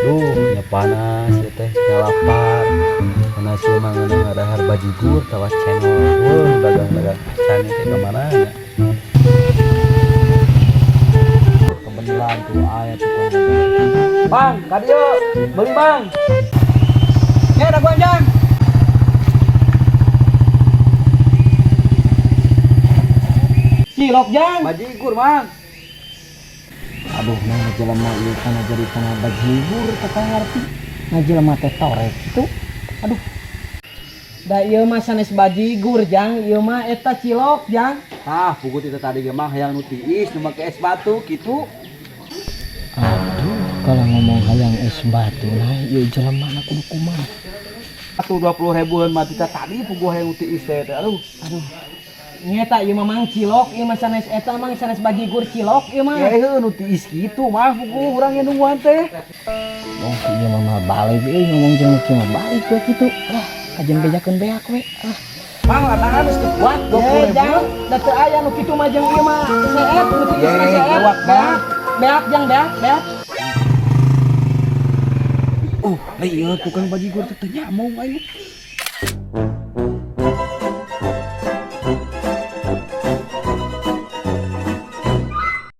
Duh, nya panas ya teh, nya lapar. Karena si mah ngeunah ngadahar bajigur tawa channel. Wah, dagang-dagang acan teh ka mana nya. Kebenaran tuh aya tukang dagang. Bang, ka dieu, beli, Bang. Ya, dagoan, Jang. Cilok, Jang. Bajigur, Mang. Aduh, nah jelema ieu kana jadi kana bajigur teu ngarti. Nah jelema teh torek kitu. Aduh. Da ieu mah sanes bajigur, Jang. Ieu mah eta cilok, Jang. Tah, pugut itu tadi ge mah hayang nu tiis, nu make es batu kitu. Aduh, kalau ngomong hayang es batu, nah ieu jelema na kudu kumaha. Atuh 20 ribuan mah tita tadi puguh hayang nu tiis teh. Aduh. Aduh. Nyeta ieu mah mang cilok, ieu mah sanes eta mang sanes bajigur cilok ieu mah. Ya heuh nu tiis kitu mah puguh urang ge nungguan teh. Oh, ieu mah mah balik euy ngomong jeung nu kieu mah balik we kitu. Lah, kajeun bejakeun beak we. Ah. Mang, latangan geus kuat 20 ribu. Jang, da teu aya nu kitu mah jeung ieu mah seet, nu tiis mah Ye, seet. lewat, Bang. Beak, beak jang beak, beak. Lieur tukang bajigur teh teu nyamong aing.